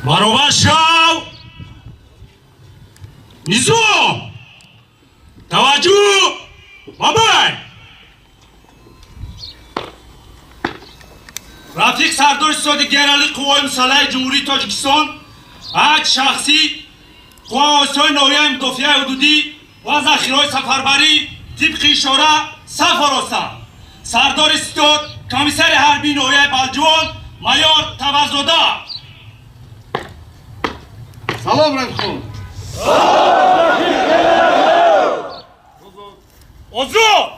Баробар шав! Низом! Таваҷҷӯҳ! Бабай! Рафиқ сардори Ситоди Генералии Қувваҳои Мусаллаҳи Ҷумҳурии Тоҷикистон, ҳайати шахсӣ, қувваҳои ноҳияи мудофиаи ҳудудӣ ва захираҳои сафарбарӣ тибқи ишора саф оростанд. Сардори ситод, комиссари ҳарбии ноҳияи Балҷувон, майор Таваззода. Салом, рафиқон! Озод!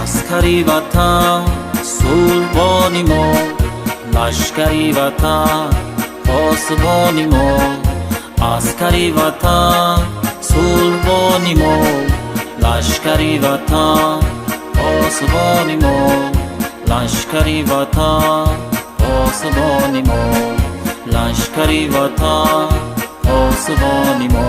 Аскари ватан сулҳбони мо, лашкари ватан посбони мо. Аскари ватан сулҳбони мо, лашкари ватан посбони мо. Лашкари ватан посбони мо, лашкари ватан посбони мо.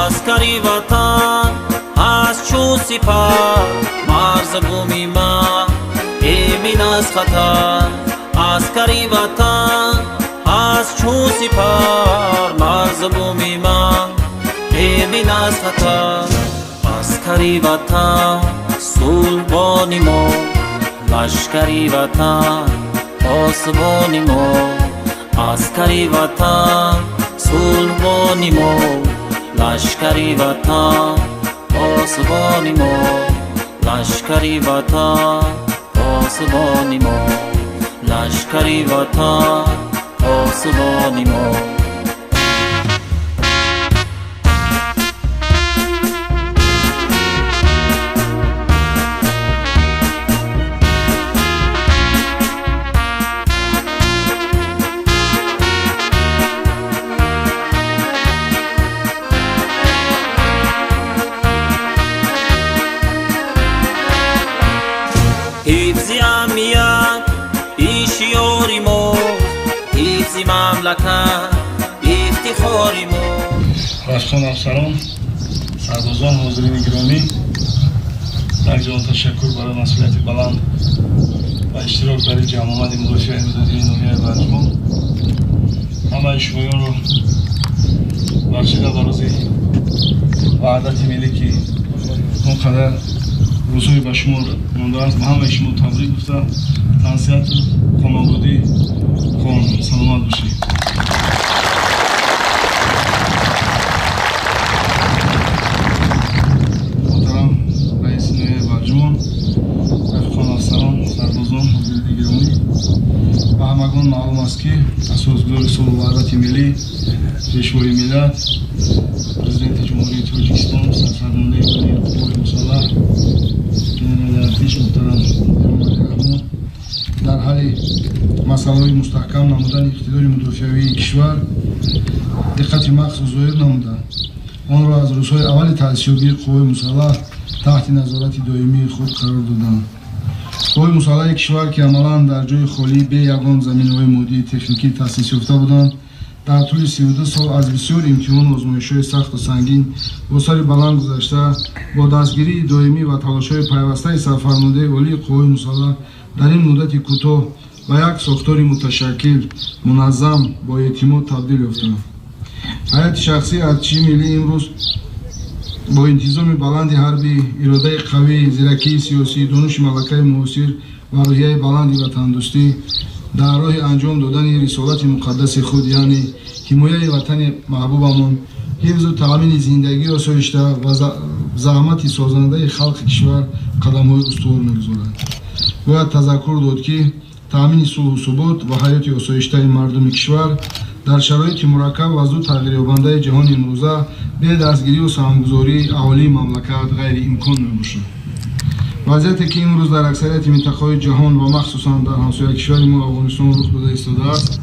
Аскари ватан аз чун сипар, марз буми ман эмин аз хатар. Аскари ватан аз чун сипар, марз буми ман эмин аз хатар. Аскари ватан сулҳбони мо, лашкари ватан посбони мо. Аскари ватан сулҳбони мо, лашкари ватан посбони мо. Лашкари ватан посбони мо, лашкари ватан посбони мо. Ҳифзи амният ишиёри мо, ҳифзи мамлакат ифтихори мо. Рафиқон, афсарон, сарбозон, ҳозирини гиромӣ, як ҷаҳон ташаккур барои масъулияти баланд ва иштирок дар ин ҷамъомади мудофиаи ҳудудии ноҳияи Балҷувон. Ҳамаи шумоёнро бахшида ба рӯзи ваҳдати миллӣ, ки он қадар рӯзҳои ба шумо мондааст, ба ҳамаи шумо табрик гуфта, тансиҳату хонободӣ хоҳам. Саломат бошед. Муҳтарам раиси ноҳияи Балҷувон, рафиқон, афсарон, сарбозон, ҳозирини гиромӣ, ба ҳамагон маълум аст, ки асосгузори сулҳу ваҳдати миллӣ, пешвои миллат, Президенти Ҷумҳурии Тоҷикистон, сарфармондаи олии қувваҳои мусаллаҳ, генерали артиш муҳтарам Эмомалӣ Раҳмон дар ҳалли масъалаҳои мустаҳкам намудани иқтидори мудофиавии кишвар диққати махсус зоҳир намуда, онро аз рӯзҳои аввали таъсисёбии қувваҳои мусаллаҳ таҳти назорати доимии худ қарор доданд. Қувваҳои мусаллаҳи кишвар, ки амалан дар ҷои холӣ бе ягон заминаҳои моддии техникӣ таъсис ёфта буданд, дар тӯли 32 сол аз бисёр имтиҳону озмоишҳои сахту сангин бо сари баланд гузашта, бо дастгирии доимӣ ва талошҳои пайвастаи сарфармондаи олии қувваҳои мусаллаҳ дар ин муддати кӯтоҳ ба як сохтори муташаккил, муназзам, бо эътимод табдил ёфтанд. Ҳайати шахсии артиши миллӣ имрӯз Бо интизоми баланди ҳарбӣ, иродаи қавӣ, зиракии сиёсӣ, дониши малакаи муосир ва рӯҳияи баланди ватандӯстӣ дар роҳи анҷом додани рисолати муқаддаси худ, яъне ҳимояи ватани маҳбубамон, ҳифзу таъмини зиндагии осоишта ва заҳмати созандаи халқи кишвар қадамҳои устувор мегузорад. Бояд тазаккур дод, ки таъмини сулҳу субот ва ҳаёти осоиштаи мардуми кишвар дар шароити мураккаб ва зуд тағйирёбандаи ҷаҳони имрӯза бе дастгирию саҳмгузории аҳолии мамлакат ғайриимкон мебошад. Вазъияте ки имрӯз дар аксарияти минтақаҳои ҷаҳон ва махсусан дар ҳамсояи кишвари мо Афғонистон рух дода истодааст,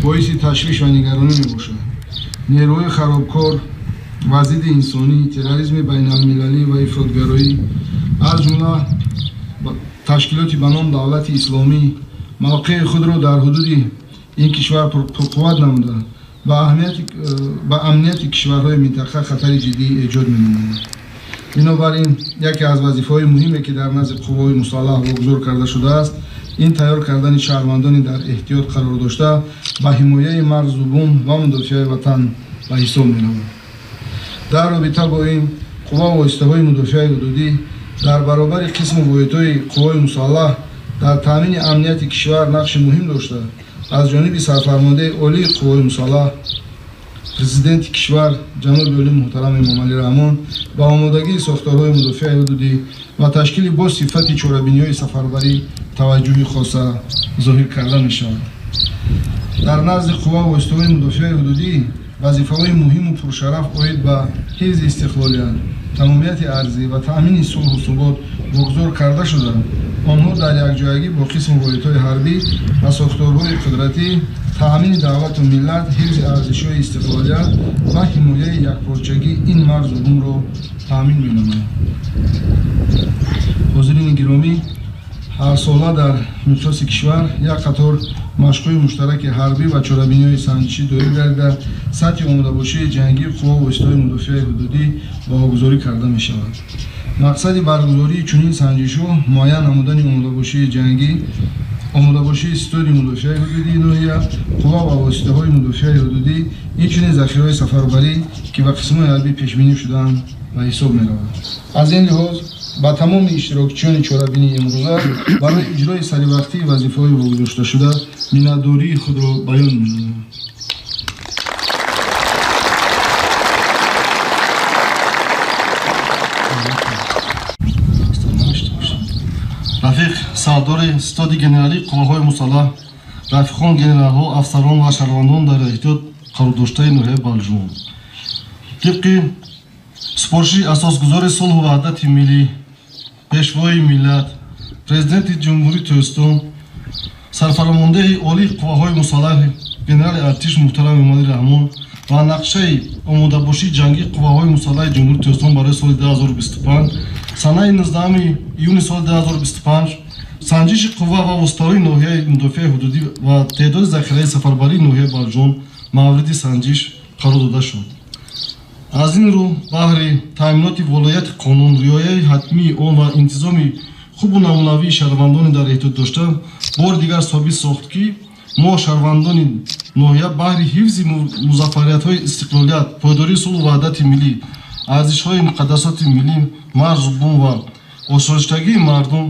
боиси ташвиш ва нигаронӣ мебошад. Нерӯҳои харобкор ва зидди инсонӣ, терроризми байналмилалӣ ва ифротгароӣ, аз ҷумла ташкилоти ба ном Давлати Исломӣ, мавқеи худро дар ҳудуди ин кишвар пурқувват намуда, ба амнияти кишварҳои минтақа хатари ҷиддӣ эҷод менамояд. Бинобар ин, яке аз вазифаҳои муҳиме, ки дар назди қувваҳои мусаллаҳ вогузор карда шудааст, ин тайёр кардани шаҳрвандони дар эҳтиёт қарор дошта ба ҳимояи марзу бум ва мудофиаи ватан ба ҳисоб меравад. Дар робита бо ин, қувва воситаҳои мудофиаи ҳудудӣ дар баробари қисму воҳидҳои қувваҳои мусаллаҳ дар таъмини амнияти кишвар нақши муҳим дошта, аз ҷониби сарфармондаи олии қувваҳои мусаллаҳ, президенти кишвар ҷаноби олӣ муҳтарам Эмомалӣ Раҳмон ба омодагии сохторҳои мудофиаи ҳудудӣ ва ташкили бо сифати чорабиниҳои сафарбарӣ таваҷҷӯҳи хоса зоҳир карда мешавад. Дар назди қувва воситаҳои мудофиаи ҳудудӣ вазифаҳои муҳиму пуршараф оид ба ҳифзи истиқлолият, тамомияти арзӣ ва таъмини сулҳу субот вогузор карда шуда, онҳо дар якҷоягӣ бо қисму воҳидҳои ҳарбӣ ва сохторҳои қудратӣ таъмини давлату миллат, ҳифзи арзишҳои истиқлолият ва ҳимояи якпорчагии ин марзу бумро таъмин менамояд. Ҳозирини гиромӣ, ҳарсола дар миқёси кишвар як қатор машқҳои муштараки ҳарбӣ ва чорабиниҳои санҷишӣ доир гардида, сатҳи омодабошии ҷангии қувва воситаҳои мудофиаи ҳудудӣ баҳогузорӣ карда мешавад. Мақсади баргузории чунин санҷишҳо муайян намудани омодабошии ҷангӣ, омодабошии ситоди мудофиаи ҳудудии ноҳия, қувва ва воситаҳои мудофиаи ҳудудӣ, инчунин захираҳои сафарбарӣ, ки ба қисмҳои ҳарбӣ пешбинӣ шудаанд, ба ҳисоб меравад. Аз ин лиҳоз ба тамоми иштирокчиёни чорабинии имрӯза барои иҷрои саривақтии вазифаҳои вогузошташуда миннатдории худро баён менамоям. Рафиқ сардори ситоди генералии қувваҳои мусаллаҳ, рафиқон генералҳо, афсарон ва шаҳрвандон дар эҳтиёт қарордоштаи ноҳияи Балҷувон. Тибқи супориши асосгузори сулҳу ваҳдати миллӣ, пешвои миллат, президенти Ҷумҳурии Тоҷикистон, сарфармондеҳи олии қувваҳои мусаллаҳ генерали артиш муҳтарам Эмомалӣ Раҳмон ва нақшаи омодабошии ҷангии қувваҳои мусаллаҳи Ҷумҳурии Тоҷикистон барои соли 2025, санаи 19 июни соли 2025 санҷиши қувва ва воситаҳои ноҳияи мудофиаи ҳудудӣ ва теъдоди захираи сафарбарии ноҳияи Балҷувон мавриди санҷиш қарор дода шуд. Аз ин рӯ баҳри таъминоти волояти қонун, риояи ҳатмии он ва интизоми хубу намунавии шаҳрвандони дар эҳтиёт дошта, бори дигар собит сохт, ки мо шаҳрвандони ноҳия баҳри ҳифзи музаффариятҳои истиқлолият, пойдории сулҳу ваҳдати миллӣ, арзишҳои муқаддасоти миллӣ, марзу бум ва осоиштагии мардум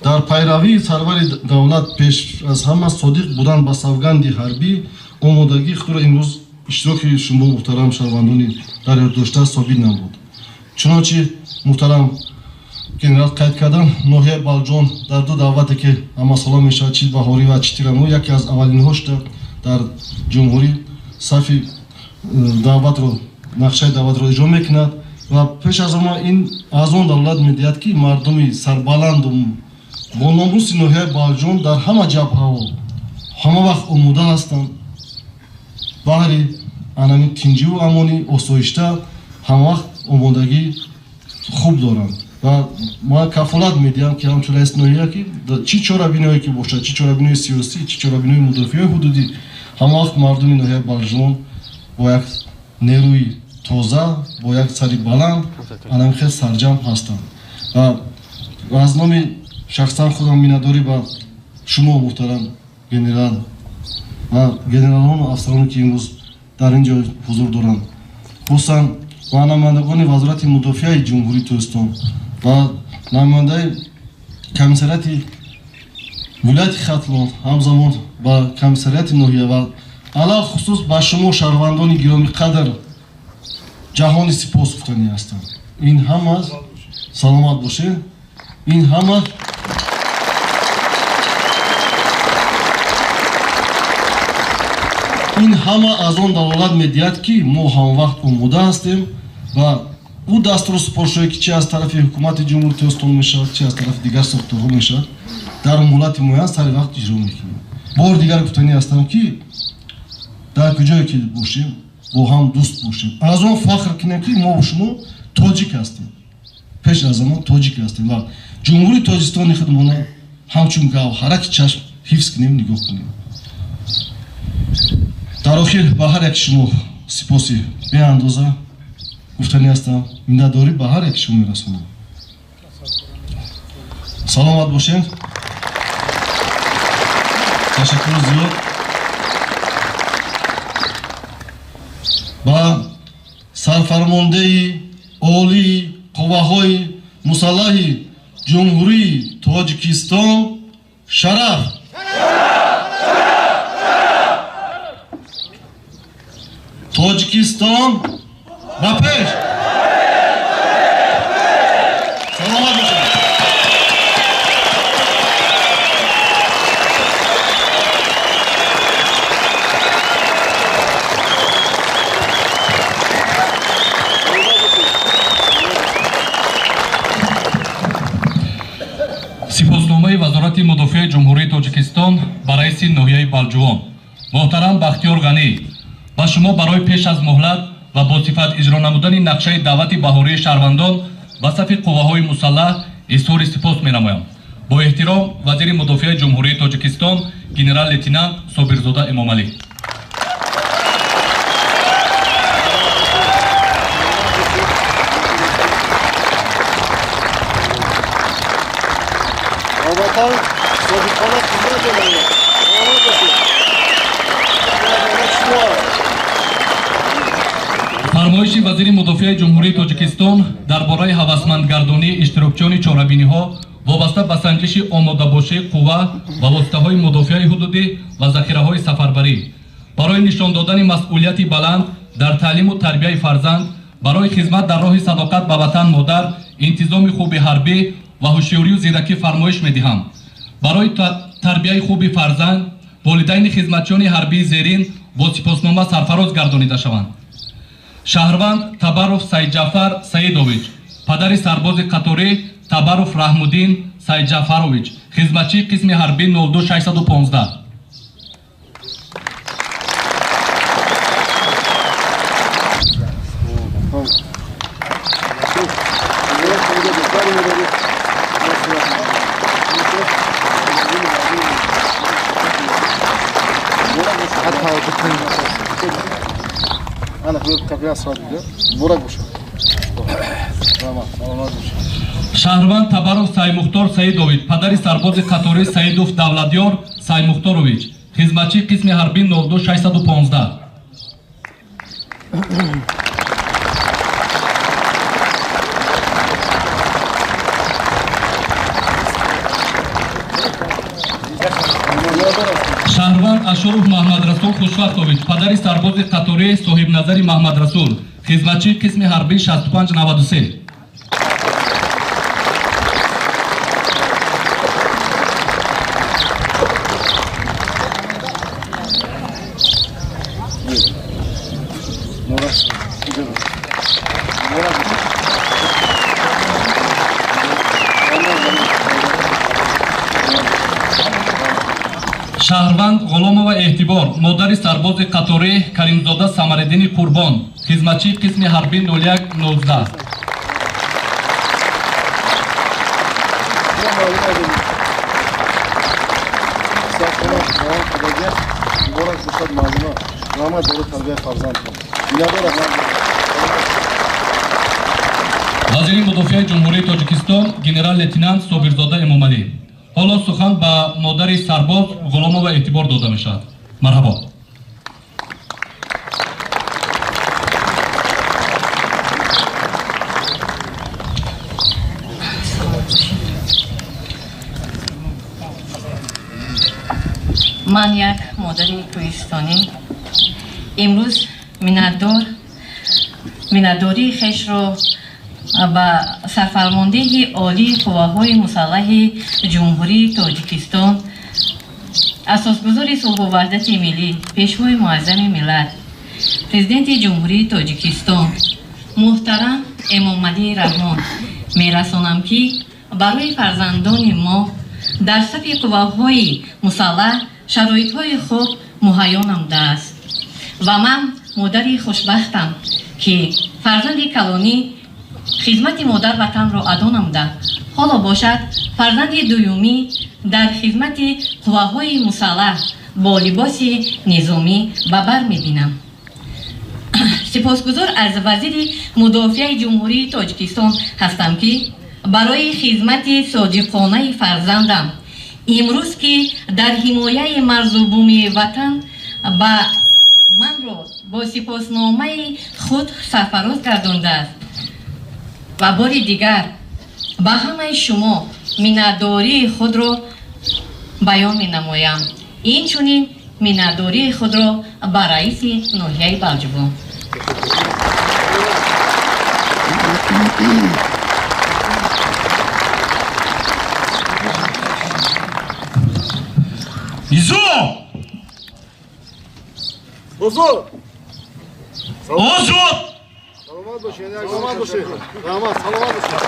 дар пайравии сарвари давлат пеш аз ҳама содиқ будан ба савганди ҳарбӣ омодагии худро имрӯз иштироки шумо муҳтарам шаҳрвандони дар ёд дошта собит намуд. Чунончи муҳтарам генерал қайд кардам, ноҳияи Балҷувон дар ду давлате ки ҳамасола мешавад, чи баҳорӣ ва чи тирамоҳ, яке аз аввалинҳо шуда дар ҷумҳурӣ сафи давлатро, нақшаи давлатро иҷро мекунад ва пеш аз ҳама ин аз он далолат медиҳад, ки мардуми сарбаланду бо номуси ноҳияи Балҷувон дар ҳама ҷабҳаҳо ҳама вақт омода ҳастанд баҳри анами тинҷиву амонӣ, осоишта ҳама вақт омодагӣ хуб доранд. Ва ман кафолат медиҳам, ки ҳамчун раиси ноҳия, ки чӣ чорабиниҳое ки бошад, чӣ чорабиниҳои сиёсӣ, чӣ чорабиниҳои мудофиаи ҳудудӣ, ҳама вақт мардуми ноҳияи Балҷувон бо як нерӯи тоза, бо як сари баланд анами хел сарҷамъ ҳастанд. Ва аз номи шахсан худам миннатдорӣ ба шумо муҳтарам генерал ва генералону афсароне, ки имрӯз дар ин ҷо ҳузур доранд, хусусан ва намояндагони Вазорати мудофиаи Ҷумҳурии Тоҷикистон ва намояндаи комиссариати вилояти Хатлон, ҳамзамон ба комиссариати ноҳия ва алалхусус ба шумо шаҳрвандони гиромиқадр ҷаҳони сипос гуфтанӣ ҳастам. Ин ҳама саломат бошед. Ин ҳама аз он далолат медиҳад, ки мо ҳамвақт омода ҳастем ва ӯ дастуру супоришҳое, ки чи аз тарафи ҳукумати Ҷумҳурии Тоҷикистон мешавад, чи аз тарафи дигар сохторҳо мешавад, дар муҳлати муайян сари вақт иҷро мекунем. Бори дигар гуфтанӣ ҳастам, ки дар куҷое ки бошем, бо ҳам дӯст бошем, аз он фахр кунем, ки мо шумо тоҷик ҳастем, пеш аз замон тоҷик ҳастем ва Ҷумҳурии Тоҷикистони худмона ҳамчун гавҳараки чашм ҳифз кунем, нигоҳ кунем. Дар охир ба ҳар яки шумо сипоси беандоза гуфтанӣ ҳастам, миннатдорӣ ба ҳар яки шумо мерасонам. Саломат бошед. Ташаккур зиёд. Ба сарфармондаи олии қувваҳои мусаллаҳи Ҷумҳурии Тоҷикистон шараф! Тоҷикистон ба пеш! Саломат бошед. Сипосномаи Вазорати мудофиаи Ҷумҳурии Тоҷикистон ба раиси ноҳияи Балҷувон муҳтарам Бахтиёр Ғанӣ ба шумо барои пеш аз муҳлат ва бо сифат иҷро намудани нақшаи даъвати баҳории шаҳрвандон ба сафи қувваҳои мусаллаҳ изҳори сипос менамоям. Бо эҳтиром, вазири мудофиаи Ҷумҳурии Тоҷикистон генерал-лейтенант Собирзода Эмомалӣ. Фармоиши вазири мудофиаи Ҷумҳурии Тоҷикистон дар бораи ҳавасмандгардонии иштирокчиёни чорабиниҳо вобаста ба санҷиши омодабошии қувва ва воситаҳои мудофиаи ҳудудӣ ва захираҳои сафарбарӣ барои нишон додани масъулияти баланд дар таълиму тарбияи фарзанд, барои хизмат дар роҳи садоқат ба ватан модар, интизоми хуби ҳарбӣ ва ҳушёрию зиракӣ фармоиш медиҳам. Барои тарбияи хуби фарзанд волидайни хизматчиёни ҳарбии зерин бо сипоснома сарфароз гардонида шаванд. Шаҳрванд Табаров Сайдҷафар Саидович, падари сарбози қаторӣ Табаров Раҳмуддин Сайдҷафарович, хизматчии қисми ҳарбӣ 02615. Шаҳрванд Табаров Саймухтор Саидович, падари сарбози қаторӣ Саидов Давлатёр Саймухторович, хизматчии қисми ҳарбӣ 02615. Шаҳрванд Ашуров Маҳмадрасул Хушвақтович, падари сарбози қаторӣ Соҳибназари Маҳмадрасул, хизматчии қисми ҳарбӣ 6593. Шаҳрванд Ғуломова Эҳтибор, модари сарбози қаторӣ Каримзода Самариддини Қурбон, хизматчии қисми ҳарбӣ 0119. Вазири мудофиаи Ҷумҳурии Тоҷикистон генерал-лейтенант Собирзода Эмомалӣ. Ҳоло сухан ба модари сарбоз Ғуломова Эҳтибор дода мешавад. Марҳабо. Ман як модари кӯҳистонӣ имрӯз миннатдории хешро ба сарфармондеҳи олии қувваҳои мусаллаҳи Ҷумҳурии Тоҷикистон, асосгузори сулҳу ваҳдати миллӣ, пешвои муаззами миллат, президенти Ҷумҳурии Тоҷикистон муҳтарам Эмомалӣ Раҳмон мерасонам, ки барои фарзандони мо дар сафи қувваҳои мусаллаҳ шароитҳои хуб муҳайё намудааст. Ва ман модари хушбахтам, ки фарзанди калонӣ хизмати модар ватанро адо намуда, ҳоло бошад фарзанди дуюмӣ дар хизмати қувваҳои мусаллаҳ бо либоси низомӣ ба бар мебинам. Сипосгузор аз вазири мудофиаи Ҷумҳурии Тоҷикистон ҳастам, ки барои хизмати содиқонаи фарзандам имрӯз, ки дар ҳимояи марзу буми ватан ба манро бо сипосномаи худ сарфароз гардондааст. Ва бори дигар ба ҳамаи шумо миннатдории худро баён менамоям, инчунин миннатдории худро ба раиси ноҳияи Балҷувон. Изо! Ҳузур! Озод! Саломат бошед, саломат бошед. Раҳмат, саломат бошед.